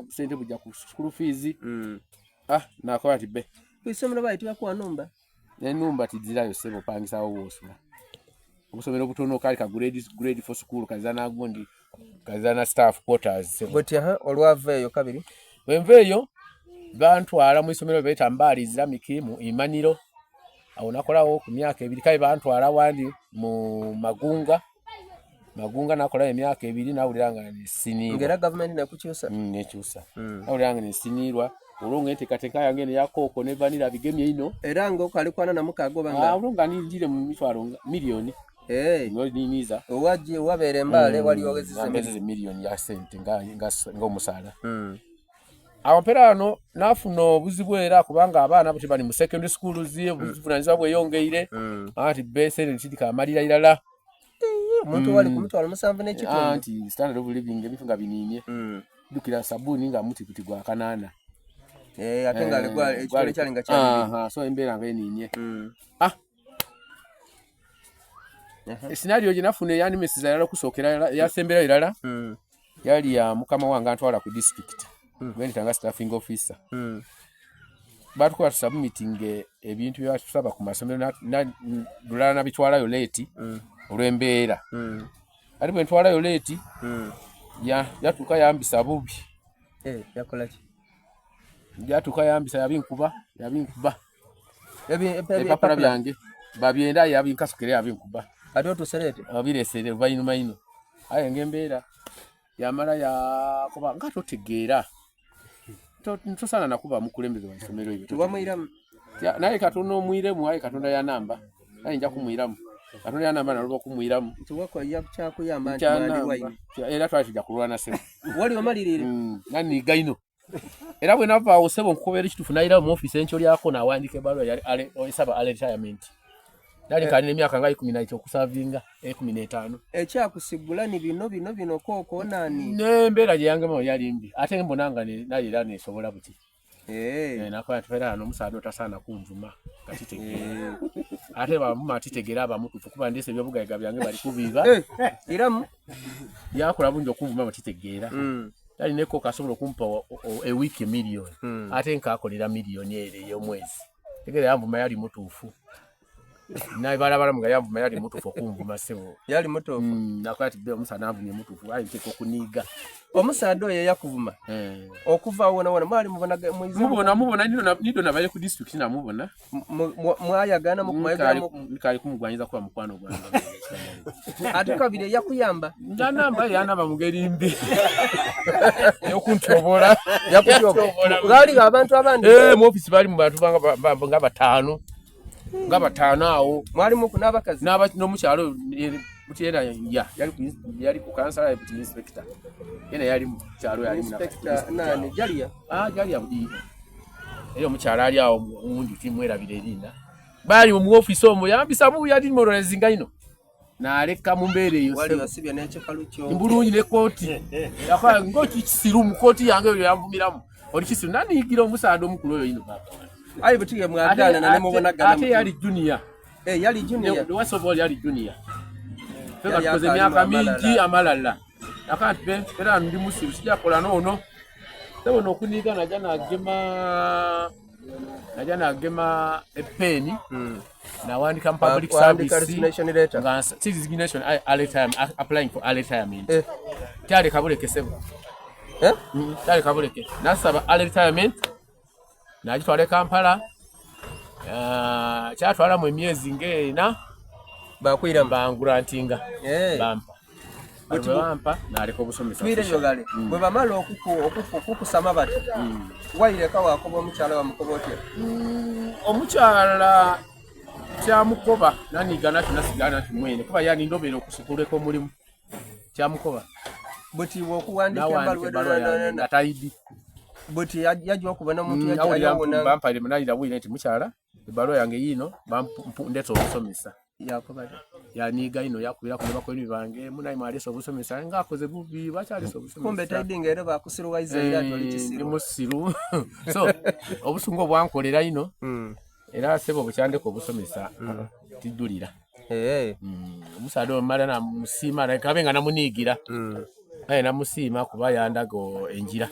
Sente buja ku school fees. Ah, nakoba nti be. Ku isomero baali tibakuwa numba? Enumba tizirayo ssebo, opangisawo w'osula. Obusomero butono kali ka grade grade 4 school kaza na gundi kaza na staff quarters ssebo. Buti aha olwava eyo kabiri. Bwenva eyo bantwala mu isomero beeta Mbale Islamic mu Imaniro. Awo nakolawo ku myaka ebiri kale bantwala wandi mu Magunga. Magunga nakolayo emyaka ebiri nawulira nga nesiniirwa. Ng'era gavumenti nekukyusa? Nekyusa. Nawulira nga nesiniirwa olwo nga enteekateeka yange eno eya kooko ne vanilla bigemye inho. Era nga okali kwana na mukaaga oba nga? Olwo nga ninjiire mu mitwalo nga milioni. Hey. Niniiza. Owaje wabeera Embaale wali oghezeze Mpezeze milioni ya sente nga nga ng'omusaala. Awo mpera ghano nafuna obuzibu era kubanga abaana abo tibali mu secondary schools, obuvunanyizibwa bweyongeire. Anti be sente tidikamalira irala. Omuntu wali ku 70,000 Anti standard of living ebintu nga biniinye. Jjukira sabbuuni nga muti kuti gwa kanaana. Eh, ate nga gwa ekitole kyali nga kyali. Aha, so embeera nga eniinye. Ah. Scenario gye nafuna eyandimesiza irala okusookera eyasemberayo irala. Yali ya mukama wange antwala ku district. Gwendita nga staffing officer. Batukoba tusubmitting ebintu bye batusaba ku masomero lulala nabitwalayo late olw'embeera. Ate bwe ntwalayo late yatuuka yambisa bubi. Eh, yakola ki? Yatuuka yambisa yabinkuba yabinkuba. Ebipapula byange babyenda yabinkasukira yabinkuba. Ate otuuse late? Abireese luvainuma inho. Aye ng'embeera yamala yakoba nga totegeera. Tosaana nakuba mukulembeze wa isomero eryo. Tiwamwiramu? Naye Katonda omwiremu aye Katonda yanamba. Aye nja kumwiramu. Katonda yanamba naloba okumwiramu. Kyakuyamba nti mwalirwaine. Era twali tujja kulwana ssebo. Wali omaliriire? Naniiga inho. Era bwe nava awo ssebo nkukobera ekituufu nayirawo mu ofiisi enkyo lyako nawandiika ebbaluwa esaba early retirement. Nali nkaali n'emyaka nga ikumi naito okusavinga 15. Ekyakusigula ni bino bino bino kooko nani? N'embeera gye yangemamu yali mbi ate mbona nga naye era nesobola buti. Nakoba nti era omusaadha otasaana kunvuma nga titegeera. Ate bw'anvuma titegeera aba mutuufu kuba ndeese ebyobugaiga byange bali kubiiba. Iramu. Yakola bulungi okunvuma bwe titegeera. Yali ne kooko asobola okumpa ewiiki miliyoni ate nkakolera miliyoni ere ey'omwezi. Tegeera yanvuma yali mutuufu. Nabalabalamu nga yanvuma yali mutuufu okunvuma ssebo. Yali mutuufu? Nakoba ati be omusaadha anvumye mutuufu aye nteekwa okuniiga. Omusaadha oyo eyakuvuma okuva wona wona mwali mubona mubona mubona nido nabaire ku district namubona. Mwayagana Nkaali kumugwanyiza kuba mukwano gwange. Ate kabiri eyakuyamba? Yanamba yanamba mu ngeri mbi eyokuntyobola. Yakutyobola. Ghaligho abantu abandi? Mu ofisi bali mu bantu nga bataano. Nga bataano awo. Mwalimuku n'abakazi? N'omukyalo buti yena ya yali ku kansala buti inspector. Yena yali mu kyalo yali Inspector nani Jalia? Ah, Jalia buti. Era omukyalo ali awo munju timwerabira erinna. Bali mu ofisi omwo yambisa bubi yali demoralizinga ino. Naleka mu mbeera eyo. Wali osibye n'ekikalu kyo. Mbulungi ne kooti. Yakola ng'oti kisiru mu kooti yange eyo yanvumiramu. Oli kisiru naniigira omusaadha omukulu oyo ino baba. Aye buti ye mwagaana ne mubonagana. Ate yali junior. Eh, yali junior. Ne wasobola yali junior. Ffe nga tukoze emyaka mingi amalala. Akati be era ndi musiru sijja kola n'ono. Sebo n'okuniiga naja nagema naja nagema epeeni nawandika mu public service resignation letter. Nga si resignation, early time, applying for early retirement. Kyaleka buleke sebo. Eh? Kyaleka buleke. Nasaba early retirement nagitwala e Kampala. Kyatwalamu emyezi ng'ena bakwiramu bangurantinga bampa. Bampa naleka obusomesa. Twireyo ghale bwe bamala okukusama bati waireka wakoba omukyala wamukoba otya? Omukyala kyamukoba naniga nakyo nasigala nakyo mwene kuba yanindobera okuleka omulimu kyamukoba. Buti bw'okuwandiika ebbaluwa nga tayidi. Buti yajja okubona omuntu yajja bampaire munayira bwire nti mukyala ebbaluwa yange yiino ndeta obusomesa. Yakoba yaniiga ino yakubira ku bakwenu bange munaye mwalesa obusomesa nga akoze bubi lwaki alesa obusomesa. Kumbe taidinga era bakusiruwaiza era toli kisiru. Ndi musiru. So obusungu obwankolera ino era sebo bukyandeka obusomesa tijulira. Omusaadha oyo mmala namusiima kabe nga namuniigira aye namusiima kuba yandaga enjira.